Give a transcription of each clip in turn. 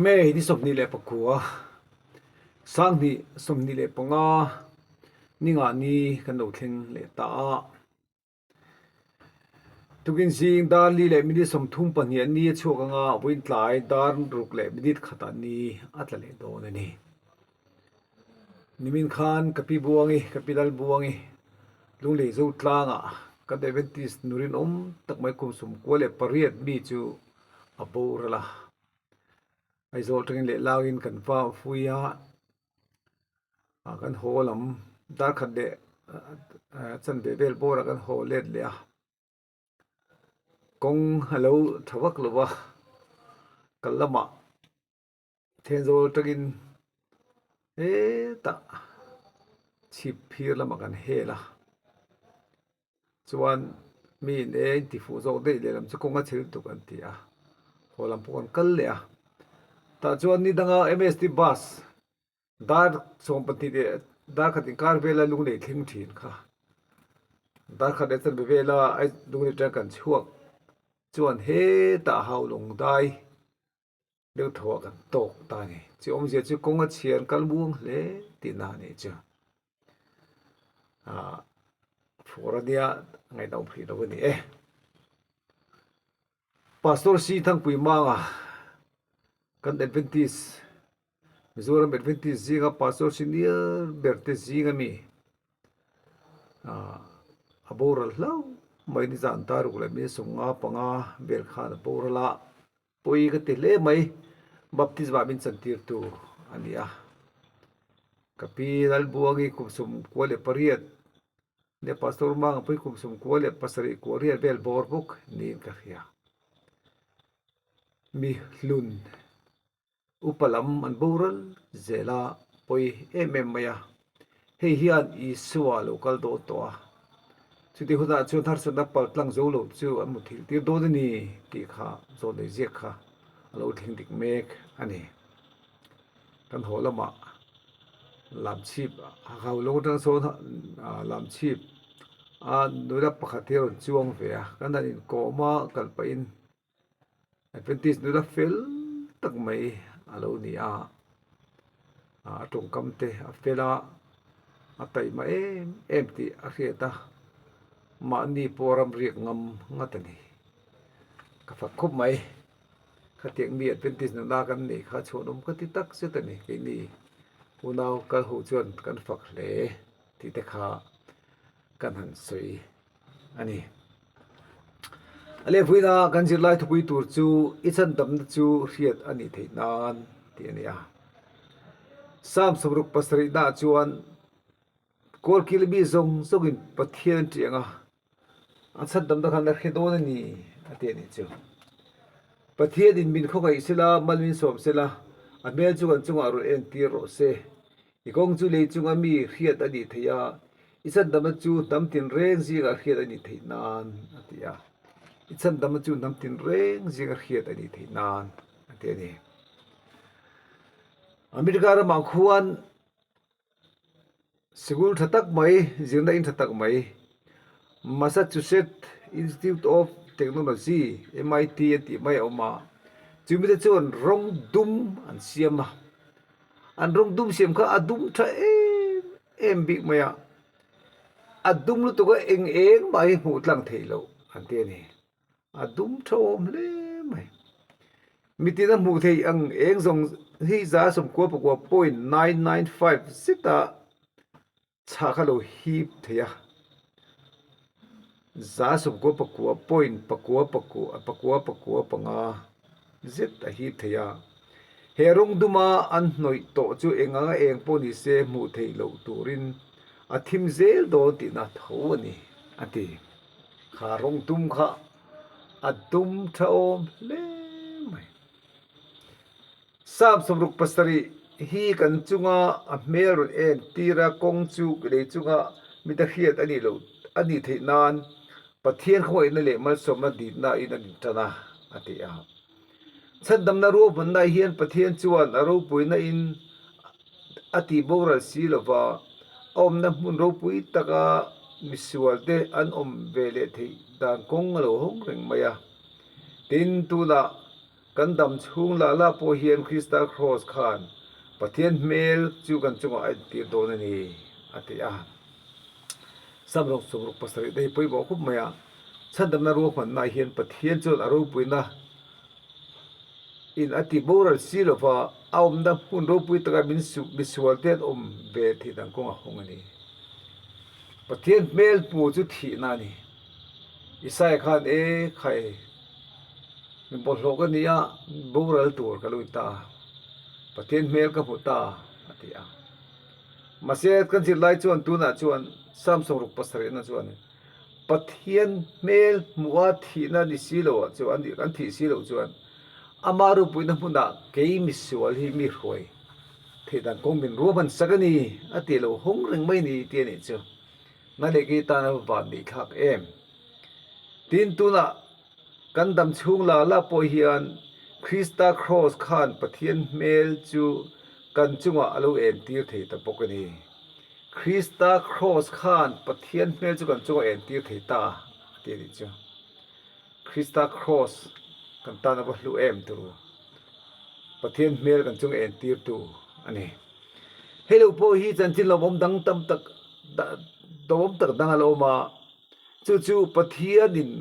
May ni 29, 2025 ningah ni kan lo thleng leh ta a. Tukin zing dar li leh minute 32 ah ni a chhuak anga vawiin tlai dar ruk leh minute khatah ni a tla leh dawn a ni. Nimin khan ka pi Buangi, ka pi Lal Buangi Lunglei zo tlangah kan Adventist nu rinawm tak mai kum 98 mi chu a boral a. Aizawl atangin leh laiin kan va fui a, kan haw lam dar khat leh chanve vel bawrah kan haw let leh a, kawng a lo tha vak lo va, kal lamah Thenzawl atangin hetah chhip phir lamah kan hel a. Chuan mi in e in ti fuh zawk daih lehlam chu kawng a chhe lutuk an ti a, haw lam pawh kan kal leh a. Tah chuan ni danga MST bus dar 12 leh dar khat inkar vela lunglei thleng thin kha dar khat leh chanve vela lunglei atang kan chhuak chuan hetah Haulawng dai deuh tho ah kan tawk ta a ni. Chu awmzia chu kawng a chhiar kal muang hle tihna a nih chu. Ahh fur a nia ngaihna awm hrih lo a ni e. Pastor Si Thangpui Manga kan Adventist Mizoram Adventist zinga Pastor senior ber te zing ami ahh a boral hlauh mai nizan taruk leh mi 55 vel khan a boral a. Pawi ka ti hle mai, baptisma min chantirtu a ni a. Ka pi Lalbuangi kum 98 leh Pastor Mangpui kum 97 kua riat vel bawr bawk niin ka hria. Mi hlun upa lam an boral zel a, pawi em em mai a. Hei hian Isua a lo kal dawn tawh a, chuti hunah chuan harsatna pal tlang zo lo chu an muthilh tir dawn a ni tih kha zawnei ziak kha a lo thleng dik mek a ni. Kan haw lamah lamchhip a hau lo atang sawn lamchhip a nula pakhat hi a rawn chuang ve a, kan han inkawm a kal pahin Adventist nula fel tak mai a lo ni a, a tawngkam te a fel a, a taihma em em tih a hriat a, mahni pawh ram riak ngam ngat a ni. Ka fak khawp mai, khatiang mi Adventist nula kan neih kha chhuanawm ka ti tak zet a ni, keini unau kal ho chuan kan fak hle tih te kha kan han sawi. a ni. A lehpuina kan zirlai thupui tur chu i chhandamna chu hriat a nih theih nan tih a ni a. Psalm 67 naah chuan Kawlkil mi zawng zawngin Pathian an ṭih ang a, a chhandamna khan a hre dawn a ni a ti a nih chu. Pathianin min khawngaih sela, mal min sawm sela, a hmel chu kan chungah rawn entir rawh se. I kawng chu lei chunga mi hriat a nih theih a, i chhandamna chu hnam tinreng zingah hriat a nih theih nan, a ti a. I chhandamna chu hnam tinreng zinga hriat a nih theih nan, a ti a ni. America ramah khuan sikul tha tak mai, zirna in tha tak mai, Massachusetts Institute of Technology, MIT an tih mai a awm a, chumi te chuan rawng dum an siam a. An rawng dum siam kha a dum tha em em bik mai a, a dum lutuk a eng eng mah hi hmuh tlang theih loh an ti a ni. A dum tha awm hle mai. Mitin a hmuh theih ang eng zawng hi 99 point 995 zeta Chhah kha lo hip thei a, 99 point pakua pakua pakua pakua panga zet a hip thei a. He rawng duma an hnawih tawh chu eng anga eng pawh ni se hmuh theih loh turin a thim zel dawn tihna tho a ni, a ti. Kha rawng dum kha a dum tha awm hle mai. Psalm 67 hi kan chunga a hmel rawn en tir a, kawng chu lei chunga mita hriat a nih loh a nih theih nan Pathian khawngaihna leh malsawmna dikna in a intan a, a ti a. Chhandamna ruahmanna hian Pathian chuan a ropuina in a tih boral si lova, a awmna hmun ropui taka misualte an awm ve leh theih dan kawng a lo hawng reng mai a. Tin, tunah. Kan dam chhung lah lah pawh hian Krista Kraws khan Pathian hmel chu kan chungah a entir dawn a ni, a ti a. Sam rawng sawmruk pasarih te hi pawimawh khawp mai a, chhandamna ruahmannaah hian Pathian chuan a ropuina in a ti boral si lo va, a awmna hmun ropui taka min misual te an awm ve theih dan kawng a hawng a ni. Pathian hmel hmu chu thihna a ni. Isaiah khan e khai mi bawlhhlawh ka ni a, boral tur ka lut ta a, Pathian hmel ka hmu ta a ti a. Mahse kan zirlai chuan tunah chuan Psalm 77 chuan Pathian hmel hmuha thihna ni si lo ah chuan an thih si loh chuan ama ropuina hmunah kei misual hi mi hruai theih dan kawng min ruahman sak a ni a tih lo hawng reng mai ni tih a nih chu. Na leh kei tan a van nih thlak em. Tin tunah kan dam chhung la la pawh hian Krista Kraws khan Pathian hmel chu kan chungah a lo entir thei ta bawk a ni. Krista Kraws khan Pathian hmel chu kan chungah entir thei ta a ti a nih chu. Krista Kraws kan tan a va hlu em turu. Pathian hmel kan chunga entirtu a ni. Hei lo pawh hi chanchin lawmawm dang tam tak lawmawm tak dang a la awm a, chu chu Pathianin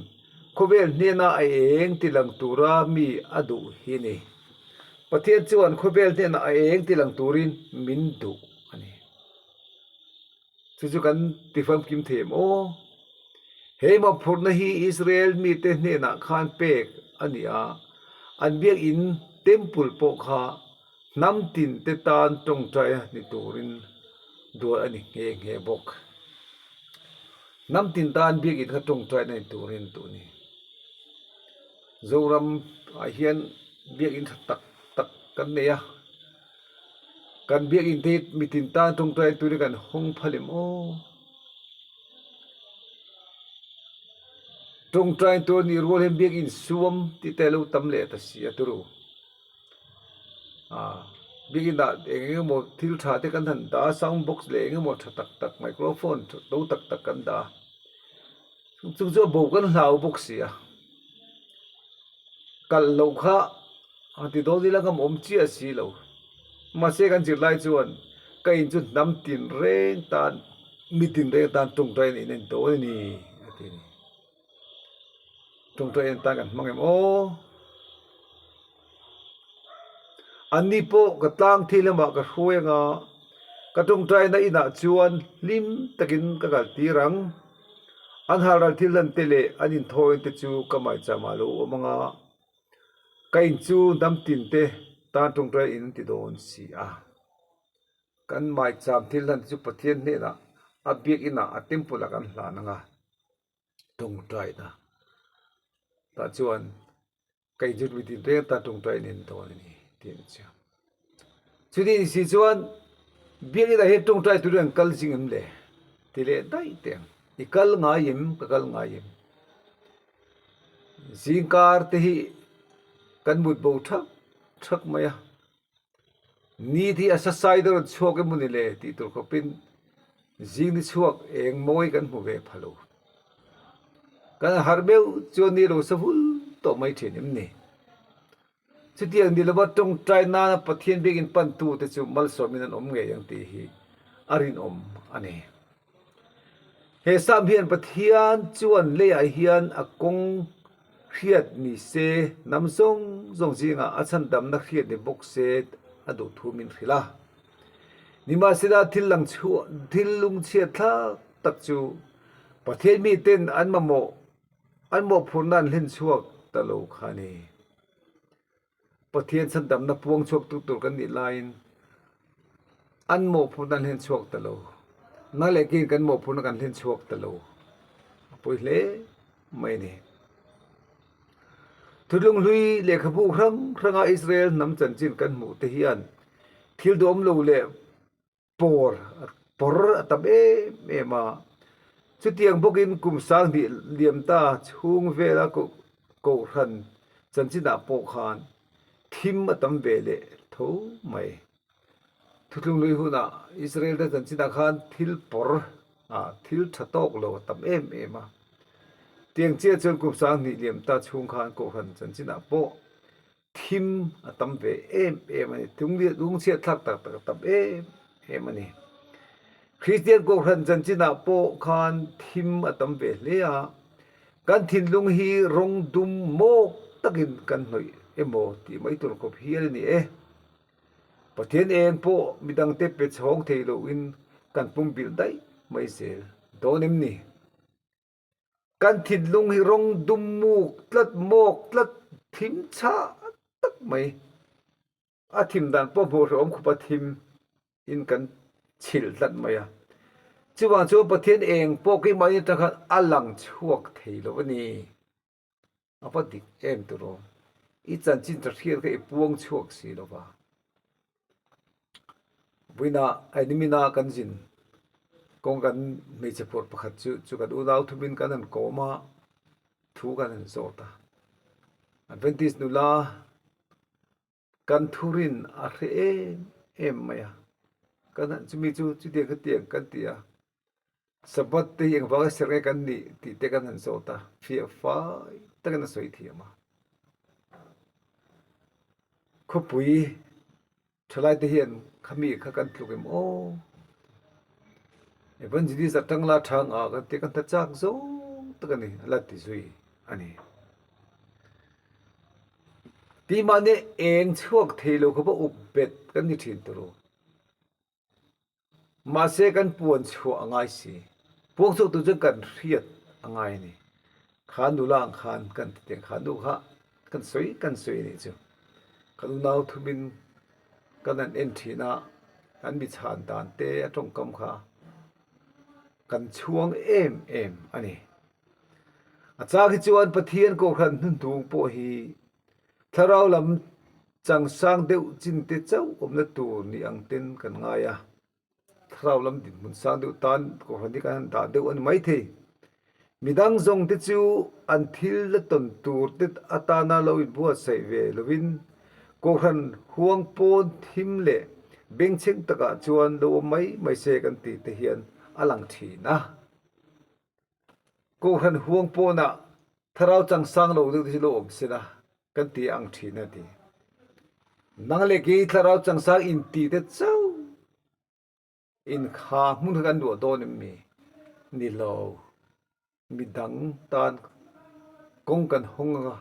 khawvel hnena a eng ti lang tura mi a duh hi a ni. Pathian chuan khawvel hnena a eng ti lang turin min duh a ni. Chu chu kan ti famkim thei em aw? He mawhphurhna hi Israel mite hnenah khan pek a ni a, an biakinn temple pawh kha hnam tinte tan tawngtai a ni turin dual a ni nghe nghe bawk. Hnam tin tan biakinn kha tawngtai na ni turin duh a ni. Zoram ah hian biakinn tha tak tak kan nei a. Kan biakinn te hi mitin tan tawngtai turin kan hawng phal em aw? Tawngtai tur nih rual hian biakinn suam tih te a lo tam leh ta si a turu. Biakinn ah eng eng emaw thil tha te kan han dah a, sound box leh eng emaw tha tak tak microphone to tak tak kan dah a, chung chu a bo kan hlau bawk si a. Kalh loh kha a ti dawn ila ngam awm chiah si lo. Mahse kan zirlai chuan ka in chu hnam tin reng tan mi tin reng tan tawngtai a nih na in dawn a ni a ti a ni. Tawngtai en tan kan hmang em aw? Anni pawh ka tlang thil lamah ka hruai anga ka tawngtaina inah chuan hlim takin ka kal tir ang. An halral thil hlan te leh an inthawin te chu ka maicham ah lo awm anga ka in chu hnam tin te tan tawngtai in an ti dawn si a. Kan maicham thil hlan te chu Pathian hnenah a biakinah a temple ah kan hlan anga tawngtaina tah chuan Ka inzut mi tin reng atan tawngtai in en dawn a ni tih an chiang. Chutih ni si chuan biakinn ah hian tawngtai turin an kal zing em le? Ti leh daih teh ang. I kal ngai em? Ka kal ngai em? Zingkar te hi kan mut bo thak thak mai a. Ni hi a sasai deuh rawn chhuak emaw ni le tih tur khawpin zing ni chhuak eng mawi kan hmu ve pha lo. Kan harh meuh chuan ni lo sa hul tawh mai thin em ni? Chutiang ni lova tawngtai nana Pathian biakin pantute chu malsawmin an awm ngei ang tih hi a rinawm a ni. He Psalm hian Pathian chuan leiah hian a kawng hriat ni se, hnam zawng zawng zingah a chhandamna hriat ni bawk se a duh thu min hrilh a. Nimahsela thil lang chhuah thil lungchhiat thlak tak chu Pathian miten an mamawh an mawhphurhna an hlen chhuak ta lo kha a ni. Pathian chhandamna puang chhuak tu tur kan nih laiin an mawhphurhna an hlen chhuak ta lo. Na leh kin kan mawhphurhna kan hlen chhuak ta lo. A pawi hle mai a ni. Thutlung hlui lehkhabu hrang hranga Israel hnam chanchin kan hmuh te hian thil duhawm lo leh Pawr pawr a tam em em a, chutiang bawkin kum sanghnih liam ta chhung vela kohhran chanchinah pawh khan thim a tam ve leh tho mai. Thuthlung lui hunah Israel te chanchinah khan thil pawr ah thil tha tawk lo a tam em em a, tiang chiah chuan kum sanghnih liam ta chhung khan kohhran chanchinah pawh. Thim a tam ve em em a ni. Lungchhiat thlak tak tak a tam em em a ni. Kristian Kohhran chanchinah pawh khan thim a tam ve hle a, kan thinlung hi rawng dum mawk takin kan hnawih emaw tih mai tur khawp hial a ni e. Pathian eng pawh midangte pe chhawng thei loin kan pumbilh daih mai zel dawn em ni? Kan thinlung hi rawng dum muk tlat, mawk tlat, thim chhah tak mai. A thim dan pawh hmuh hrehawm khawpa thim in kan chhilh tlat mai a. Chuvang chuan Pathian eng pawh keimahni atang khan a lang chhuak thei lo a ni. A va dik em tiraw? I chanchin ta hriat kha i puang chhuak si lo va. Vawiinah Ainimina kan zin kawng kan hmeichhe phurh pakhat chu chu kan unau thumin kan han kawm a, thu kan han zawt a. Adventist nula kan thurin a hre em em mai a, kan han chumi chu chutiang khatiang kan ti a, Sabbath te hi engvanga serh nge kan nih tih te kan han zawt a, fiah fai takin a sawi thiam a. Khawpui thalai te hian khami kha kan tluk em aw? Evangelist atang la thang ah kan ti kan ta chak zawng tak a ni a la ti zui a ni. Tihmahni eng chhuak thei lo khawpa up bet kan ni thin tur u. Mahse kan puan chhuah a ngai si. Puang chhuak tur chuan kan hriat a ngai a ni. Kha nula ang khan kan ti teng kha nu kha kan sawi kan sawi a nih chu. Kan unau thumin kan han en thin a, an mi chhan dan te a tawngkam kha kan chhuang em em a ni. A chang hi chuan Pathian Kohhran hnuhnung pawh hi thlarau lam Changsang deuh chin te chauh awmna tur ni ang ten kan ngai a, thlarau lam dinhmun sang deuh tan kohhran hi kan han dah deuh a ni maithei. Midang zawng te chu an thil la tawn tur te atana lo inbuatsaih ve lovin kohhran huang pawn thim leh bengchheng takah chuan lo awm mai mai se kan tih te hian a lang thin a. Kohhran huang pawnah thlarau changsang lo deuh te chu lo awm se la kan ti ang thin a ti. Nang leh kei thlarau changsang inti te chauh in kha hmun kha kan luah dawn em mi? Ni lo. Midang tan kawng kan hawng anga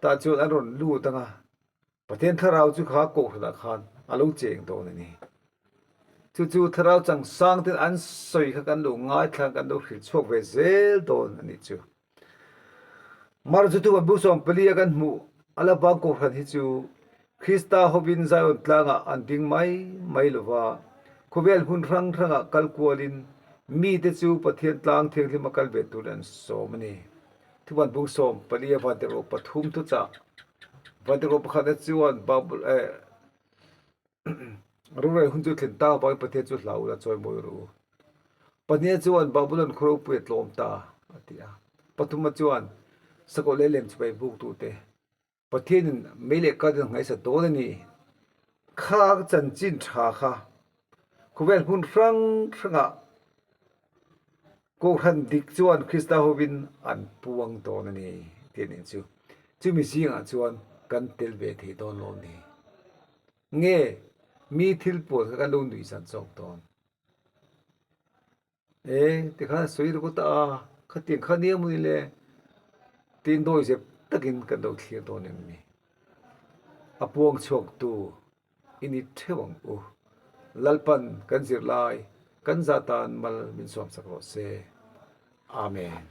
tah chuan an rawn lut anga Pathian thlarau chu kha kohhranah khan a lo cheng dawn a ni. Chu chu thlarau changsang ten an sawi kha kan lo ngaithla kan lo hrilh chhuak ve zel dawn a nih chu. Mar chu tu bu 14 a kan hmuh a la bang kohhran hi chu Krista hovin Zion tlangah an ding mai mai lova, khawvel hmun hrang hrangah kal kualin mite chu Pathian tlang thianghlim a kal ve turin an sawm a ni. Thuban bung 14 a vantirhkoh pathum thuchah vantirhkoh pakhatna chuan Bible eh Rorel hun chu thlen tak avangin Pathian chu hlau ula chawi mawi rawh u. Pahniha chuan Babulon khaw ropui a tlawm ta, a ti a. Pathuma chuan sakawlh leh lem chibai buktute Pathianin mei leh kal in ngaihsat dawn a ni. Kha chanchin tha kha khawvel hmun hrang hrangah Kohhran dik chuan Krista hovin an puang dawn a ni tih a nih chu. Chumi zingah chuan kan tel ve thei dawn lo a ni. Nge mi thil puan kha kan lo nuih zan zawk dawn? E, tikhan sawi ru ta a, khatiang kha nia mawni le tiin dawi zep takin kan lo thlir dawn em ni? A puang chhuaktu i ni theuh ang u. Lalpan kan zirlai kan zah tan mal min sawmsak rawh se. Amen.